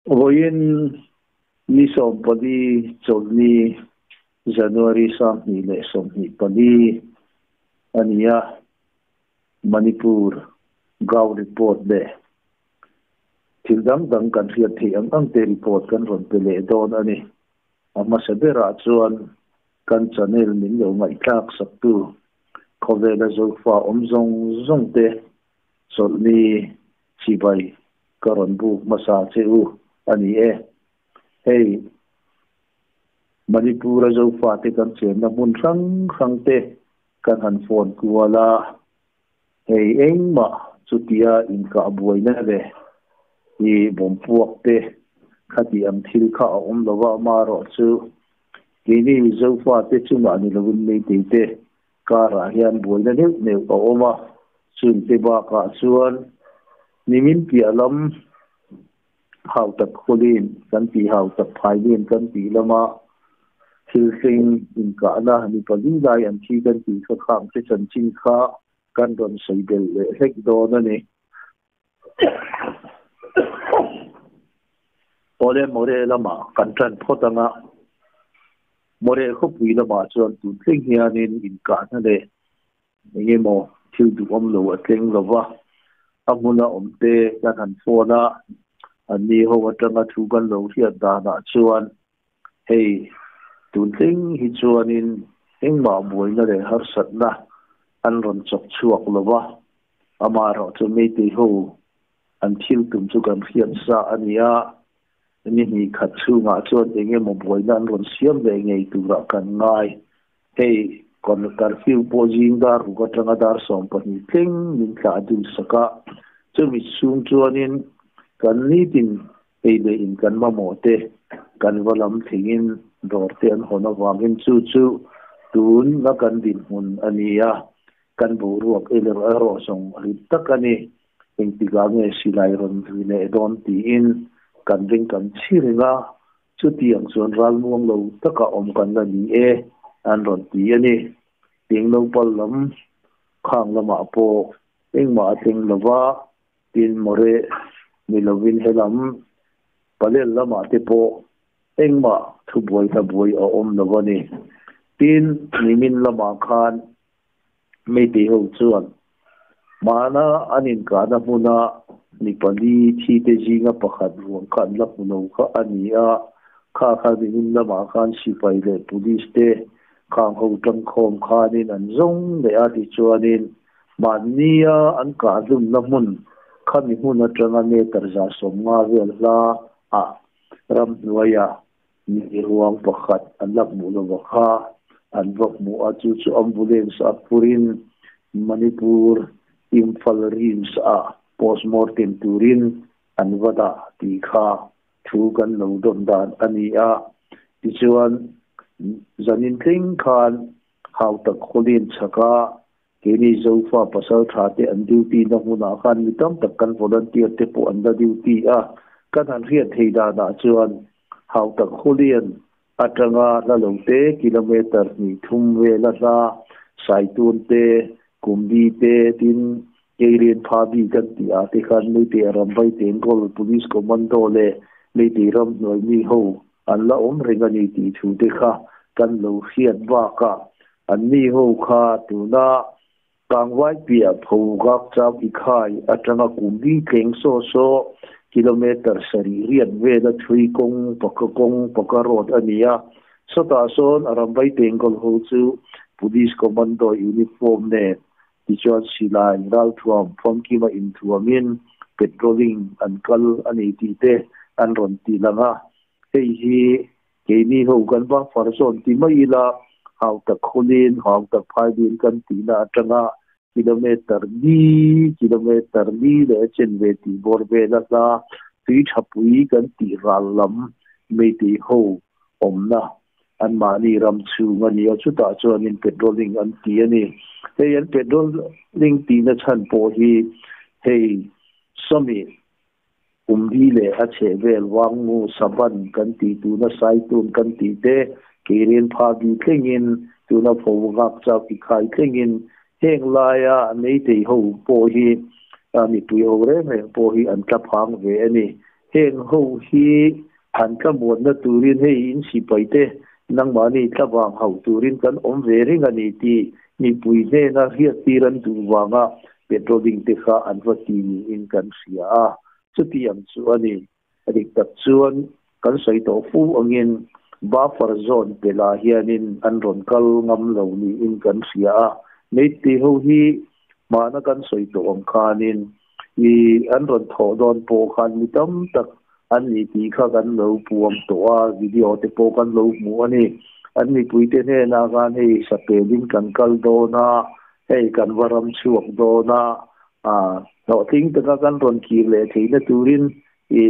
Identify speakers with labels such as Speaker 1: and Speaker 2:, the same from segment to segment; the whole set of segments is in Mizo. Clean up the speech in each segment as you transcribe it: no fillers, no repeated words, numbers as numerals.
Speaker 1: Vawiin ni 14 Chawlhni January 2024 a ni a, Manipur Gau report leh thil dang dang kan hriat theih ang ang te report kan rawn pe leh dawn a ni. A hmasa berah chuan kan channel min lo ngaihthlak saktu khawvela Zofa awm zawng zawng te Chawlhni chibai ka rawn buk hmasa che u a ni e. Hei Manipur-a Zofate kan chenna hmun hrang hrang te kan han phone kual a, hei engmah chutia inkah buaina leh i bawmpuak te khati ang thil kha a awm lo va, amaherawhchu keini Zofate chungah ni lovin Meitei te Karah hian buaina neuh neuh a awm a, chungte bakah chuan nimin piah lam hautak khawlin kan tih hautak phailin kan tih lama thil thleng inkahna ni pali lai an thi kan tih kha khang te chanchin kha kan rawn sawi belh leh hlek dawn a ni. Awle More lamah kan tan phawt ang a, More khawpui lamah chuan tun thleng hianin inkahna leh eng emaw thil duhawm lo a tleng lo va, a hmuna awmte kan han phone a, anni ho atanga thu kan lo hriat danah chuan Hei, tun thleng hi chuanin engmah buaina leh harsatna an rawn chawk chhuak lo va, amaherawhchu Meitei ho an thil tum chu kan hriat sa a ni a, ni hnih khat chhungah chuan eng emaw buaina an rawn siam leh ngei turah kan ngai. Hei, curfew pawh zing dar ruk atanga dar 12 thleng min thlah dul sak a, chumi chhung chuanin kan nitin Ei leh in kan mamawh te kan va lam thlengin dawr te an hawn avangin chu chu tun na kan dinhmun a ni a, kan boruak erawh erawh zawng rit tak a ni. Engtikah nge silai rawn ri leh dawn tiin kan ring kan chhi reng a, chutiang chuan ralmuang lo taka awm kan la ni e an rawn ti a ni. Tengno pal lam khang lamah pawh engmah a thleng lo va, Tin, More ni lovin helam Palel lamah te pawh engmah thubuai hlabuai a awm lo a ni. Tin, nimin lamah khan Meitei ho chuan hmana an inkahna hmuna mi pali thi te zinga pakhat ruang kha an la hmu lo kha a ni a, kha kha nimin lamah khan sipai leh police te khang ho tangkhawm khanin an zawng leh a, tichuanin Mahnia an kah hlumna hmun khami hmun atanga meter 150 vel hla ah ramhnuaia mi ruang pakhat an la hmuh lova kha an va hmu a, chu chu ambulance a phurin Manipur Imphal RIMS ah postmortem turin an va dah tih kha thu kan lo dawn dan a ni a. Tichuan zanin thleng khan Hautak khawlin chhaka keini Zofa pasal tha te an duty na hmunah khan mi tam tak kan volunteer te pawh an la duty a, kan han hriat thei danah chuan Hautak khawlian atanga hla lo te kilometer hnih thum vela hla Saitun te, Kumbi te tin Keirian Phabi kan tih ah te khan Meitei Arambai Tengkawl Police Commando leh Meitei ramhnuai mi ho an la awm reng a ni tih thu te kha kan lo hriat bakah an ni ho kha tuna Kangvai piah pho gak chau i khai atanga kumbi tleng saw saw kilometer sarih riat vela thui kawng paka kawng paka road a ni a, sawtah sawn a ramvai tengkawl ho chu Police Commando uniform nen tichuan silai ralthuam famkima inthuamin patrolling an kal a ni tih te an rawn ti lang a, hei hi keini ho kan va far zawn ti mai ila hautak khawlin hautak phailin kan tihna atanga kilometer li kilometer li leh a chen ve tih bawr vel a hla tui tha pui kan tih ral lam Meitei ho awmna anmahni ram chhung a ni a, chutah chuanin patrolling an ti a ni. Hei an patrolling tihna chhan pawh hi hei sawmi kumli leh a chheh vel Wangmu Saban kan tih tuna Saitun kan tih te Keirian Phabi thlengin tuna Pho Ngak Chau Ikhai thlengin heng laia Meitei ho pawh hi mipui ho reng reng pawh hi an tla phang ve a ni. Heng ho hi an tlamuanna turin hei in sipai te nangmahni tlavang hauh turin kan awm ve reng a ni tih mipui hnena hriattir an duh vanga patrolling te kha an va ti niin kan hria a, chutiang chu a ni. A dik tak chuan kan sawi tawh fu angin buffer zone pelah hianin an rawn kal ngam lo niin kan hria a, Meitei ho hi hmana kan sawi tawh ang khanin i an rawn thawh dawn pawh khan mi tam tak an ni tih kha kan lo puang tawh a, video te pawh kan lo hmu a ni. An mipuite hnenah khan hei sapelin kan kal dawn a, hei kan va ram chhuak dawn a, hlawhtling taka kan rawn kir leh theihna turin i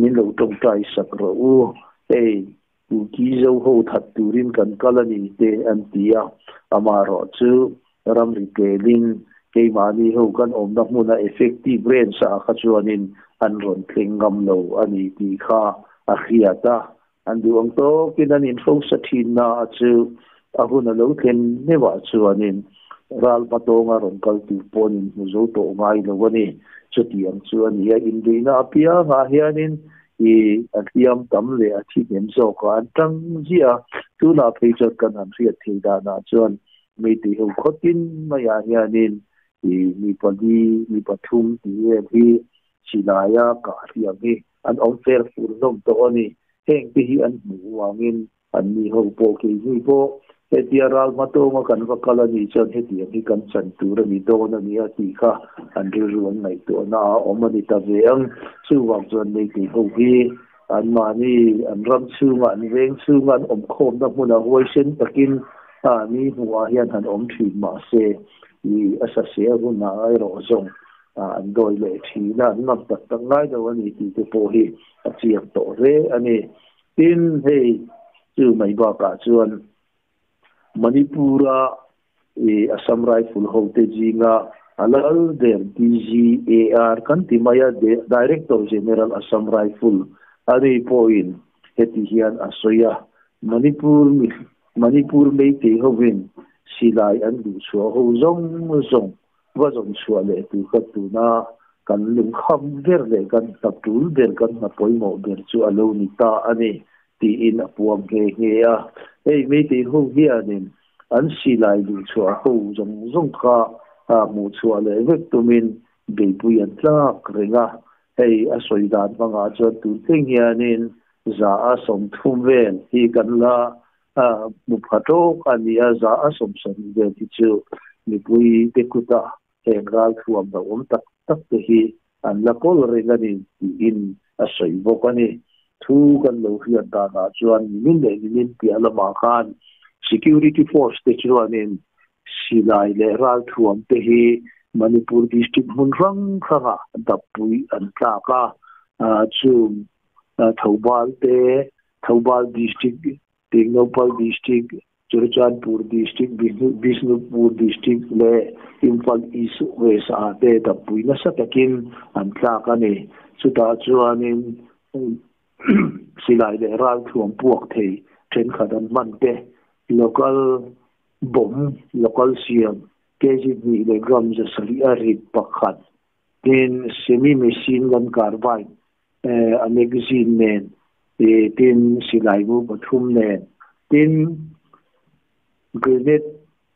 Speaker 1: min lo tawngtai sak rawh u, hei Kuki zo ho that turin kan kal a ni te an ti a, amaherawhchu ramri pelin keimahni ho kan awmna hmuna effective range ah kha chuanin an rawn thleng ngam lo a ni tih kha a hriat a, an duh ang tawkin an inhrosa thin na a chu a hun a lo thlen meuhah chuanin ral hmatawnga rawn kal tur pawh an inhmu zo tawh ngai lo a ni. Chutiang chu a ni a, inbeihna apiangah hianin I a hliam tam leh a thi hnem zawk a, an tang ziah a. Tunah phei chuan kan han hriat thei danah chuan Meitei ho khawtin maiah hianin i mi pali, mi pathum tih em hi silaia kah hliam hi an awm fer fur hlawm tawh a ni. Heng te hi an hmuh vangin Anni ho pawh keini pawh hetia ral hma tawnga kan va kal a nih chuan hetiang hi kan chan tur a ni dawn a nia tih kha an rilru an ngaihtuahna a awm a ni ta ve ang. Chuvang chuan Meitei ho hi anmahni an ram chhunga an veng chhunga an awm khawmna hmuna huaisen takin a ni hmuhah hian han awm thin mahse i a sasel hunah erawh zawng an dawi leh thin a, an ngam tak tak ngai lo a ni tih te pawh hi a chiang tawh hle a ni. Tin, hei chu mai bakah chuan Manipur-a Assam Rifle hote zinga a lal ber DGAR kan ti mai a, Director General Assam Rifle a ni pawhin heti hian a sawi a, Manipur Manipur Meitei hovin silai an duhchhuah ho zawng zawng Va zawn chhuah leh tur kha tuna kan lungkham ber leh kan hna tul ber, kan hna pawimawh ber chu a lo ni ta a ni, tiin a puang nghe nghe a. Hei Meitei ho hianin an silai luhchhuah ho zawng zawng kha hmuh chhuah leh vek tumin beipui an tlak reng a. Hei a sawi dan hmangah chuan tun thleng hianin 130 vel hi kan la hmu pha tawk a ni a, 170 vel hi chu mipui te kuta heng ralthuam lo awm tak tak te hi an la kawl reng a ni tiin a sawi bawk a ni. Thu kan lo hriat danah chuan nimin leh nimin piah lamah khan Security Force te chuanin silai leh ralthuam te hi Manipur District hmun hrang hrangah dappui an tlak a, chung Thoubal te Thoubal District, Tengnoupal District, Churachandpur District, Bishnupur District leh Imphal East West ah te dappui nasa takin an tlak a ni. Chutah chuanin silai leh ralthuam puak thei thenkhat an hman te, local bomb, local siam, kg hnih leh gram 700 a rit pakhat, tin semi machine gun carbine, a magazine nen tin silai mu pathum nen tin grenade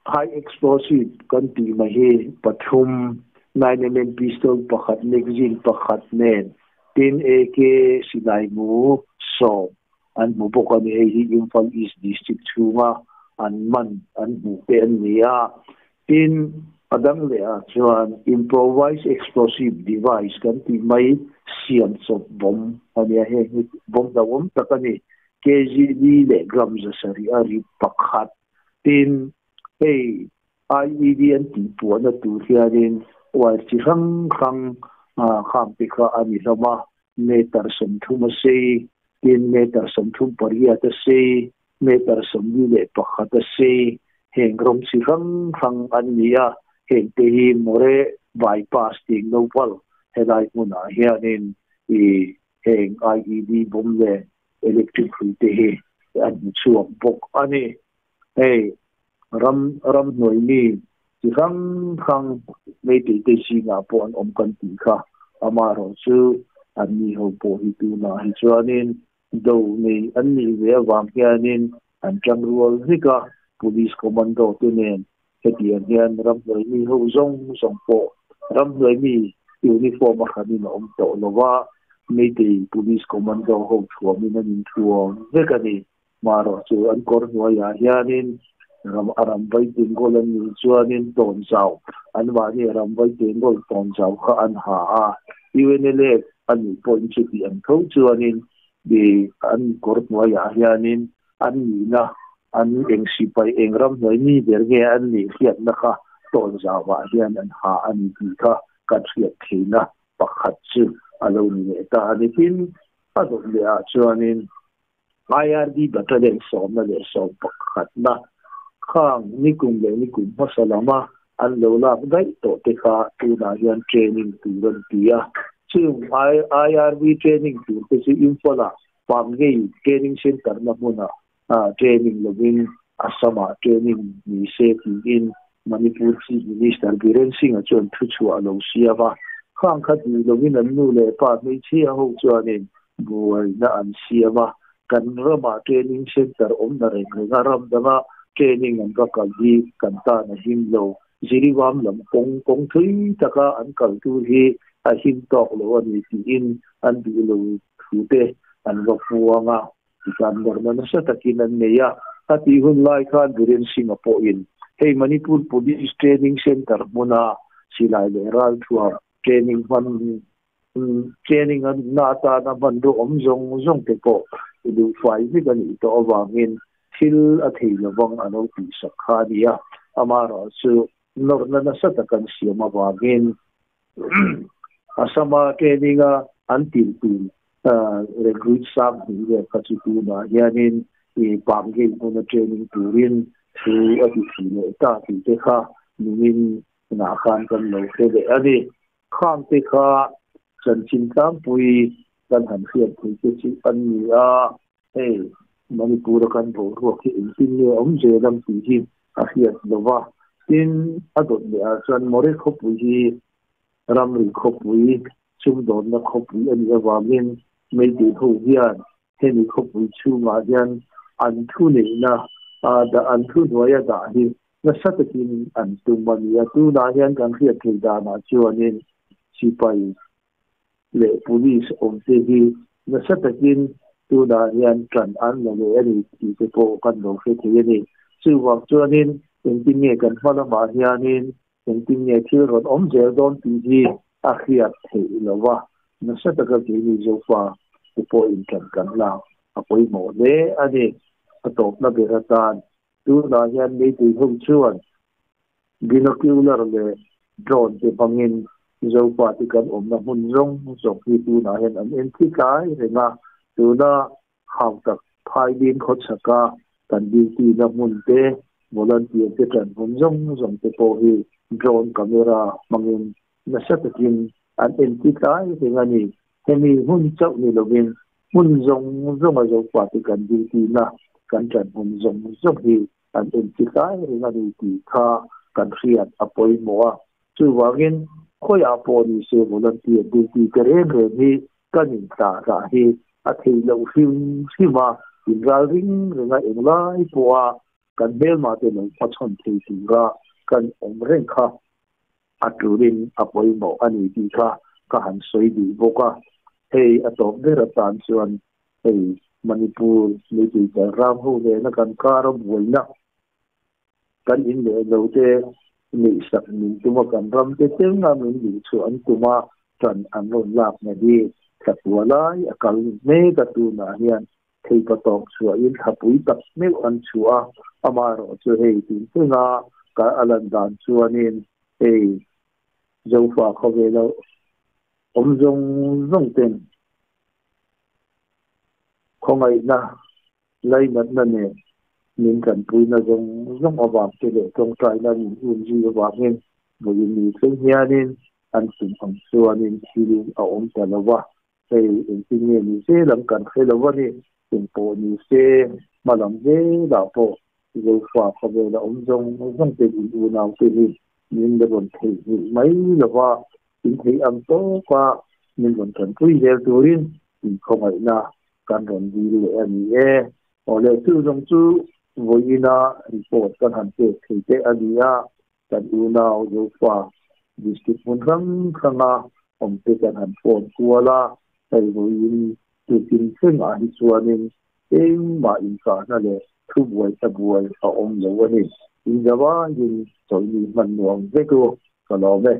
Speaker 1: high explosive kan tih mai hi pathum 9mm pistol pakhat magazine pakhat nen tin AK silai mu 10 an hmu bawk a ni. Hei hi Imphal East District chhunga an man an hmuh te an ni a. Tin, a dang leh ah chuan improvised explosive device kan tih mai siam chawp bomb a nia, heng hi bomb hlauhawm tak a ni. KGD leh gram 700 a ri pakhat. Tin, hei IED an tih puahna tur hianin wire chi hrang hrang khang te kha a ni hlawm a, meter 30 a sei, tin meter 38 a sei, meter 41 a sei, heng rawng chi hrang hrang an ni a, heng te hi More bypass tih Nopal helai hmunah hianin i heng IED bomb leh electric hrui te hi an hmu chhuak bawk a ni. Hei ram ramhnuai mi chi hrang hrang Meitei te zingah pawh an awm kan tih kha amaherawhchu. An ni ho pawh hi tunah hi chuanin do nei an nih ve avang hianin an tangrual vek a, Police Commando te nen hetiang hian ramhnuai mi ho zawng zawng pawh ramhnuai mi uniform a hranin a awm tawh lo va, Meitei Police Commando ho thuamin an inthuam vek a ni. Marawh chu an kawr hnuaiah hianin ram a ram vai tengkawl an nih chuanin tawnzau, anmahni a ram vai tengkawl tawnzau kha an ha a. UNLF a nih pawhin chuti ang tho chuanin an kawr hnuaiah hianin an nihna, an eng sipai eng ram hnuai mi ber nge an nih hriatna kha tawnzauah hian an ha a ni tih kha kan hriat theihna pakhat chu a lo ni leh ta a ni. Tin, a dawt lehah chuanin IRD battalion sawmna leh sawm pakhatna khang nikum leh nikum hmasa lama an lo lak daih tawh te kha tunah hian training tur an ti a. Chung IRD training tur te chu Imphal-ah Pangei Training Centre na hmunah training lovin Assam-ah training ni se tiin Manipur Chief Minister Biren Singh-a chuan thuchhuah a lo siam a. Khang kha duh lovin an nu leh pa hmeichhia ho chuanin buaina an siam a, kan ramah training centre awmna reng reng a, ram danga training an va kal hi kan tan a him lo. Jiribam lam kawng kawng thui taka an kal tur hi a him tawk lo a ni tiin an duh lo thu te an va puang a, tikan nawrhna nasa takin an nei a. A tih hun lai khan Biren Singh-a pawhin hei Manipur Police Training Centre hmuna silai leh ralthuam training hman Training a nunna atana hmanrua awm zawng zawng te pawh i duh fai vek a nih tawh avangin thil a thei lovang a lo tihsak kha a ni a, amaherawhchu nawrhna nasa tak an siam avangin Assam-a training-a an tirh tur recruit sang hnih vel kha chu tunah hianin i Pangei hmuna training turin thu a ti thei leh ta tih te kha nimin hunah khan kan lo hre leh a ni. Khang te kha chanchin tlangpui kan han hriat thei te chu an ni a, hei Manipur-a kan boruak hi engtin nge awm zel ang tih hi a hriat lo va. Tin, a dawt leh ah chuan More khawpui hi ramri khawpui, sumdawnna khawpui a nih avangin Meitei ho hian hemi khawpui chhungah hian an thuneihna dah an thuhnuaia dah hi Nasa takin an tum a ni a, tunah hian kan hriat theih danah chuanin sipai leh police awmte hi nasa takin tunah hian ṭan an la leh a ni tih te pawh kan lo hre thei a ni. Chuvang chuanin engtin nge kan hma lamah hianin engtin nge thil rawn awm zel dawn tih hi a hriat theih lo va, nasa taka keini Zofa te pawhin ṭan kan lak a pawimawh hle a ni. A tawpna ber atan Tunah hian meitei ho chuan binocular leh drone te hmangin Zopa te kan awmna hmun zawng zawng hi tunah hian an en thi tlai reng a. Tuna hautak phailin khawchhaka kan duty na hmun te, volunteer te ṭan hmun zawng zawng te pawh hi drone camera hmangin nasa takin an en thi tlai reng a ni. Hemi hun chauh ni lovin Hmun zawng zawnga Zofate kan duty na kan ṭan hmun zawng zawng hi an enchi tlai reng a ni tih kha kan hriat a pawimawh a. Chuvangin khawiah pawh ni se volunteer duty te reng reng hi kan intlah rah hi a theih loh hrim hrim a, inral ring renga englai pawha kan hmelmate lo hmachhawn thei tura kan awm reng kha a turin a pawimawh a ni tih kha ka han sawi duh bawk a. Hei a tawp ber atan chuan hei Manipur meitei kal ram ho nena kan kar a buaina kan in leh lo te neihsak min tum a, kan ram te teng a min luh chhuah an tum a, ṭan an rawn lak na hi thlapua lai a kal mek a tunah hian theipa tawp chhuahin thlapui tak meuh an chhuah a, amaherawhchu hei tun thleng a ka a lan dan chuanin hei Zofa khawvela awm zawng zawng ten khawngaihna lainatna nen min tanpuina zawng zawng avang te leh tawngtaina min um zui avangin vawiin ni thleng hianin an tum ang chuanin thil a awm ta lo va. Hei engtin nge ni zel ang kan hre lo a ni. Eng pawh ni se, hma lam zelah pawh Zofa khawvela awm zawng zawng ten in unau te hi min la rawn theihnghilh mai lo va, in theih ang tawka Min rawn tanpui zel turin inkhawngaihna kan rawn dil leh a ni e. Awle chu zawng chu vawiina report kan han pek thei te a ni a, kan unau Zofa district hmun hrang hranga awm te kan han phone kual a, hei vawiin tukin thlengah hi chuanin engmah inkahna leh thubuai thlabuai a awm lo a ni. Inzavaiin chawlhni hman nuam vek u, ka lawm e.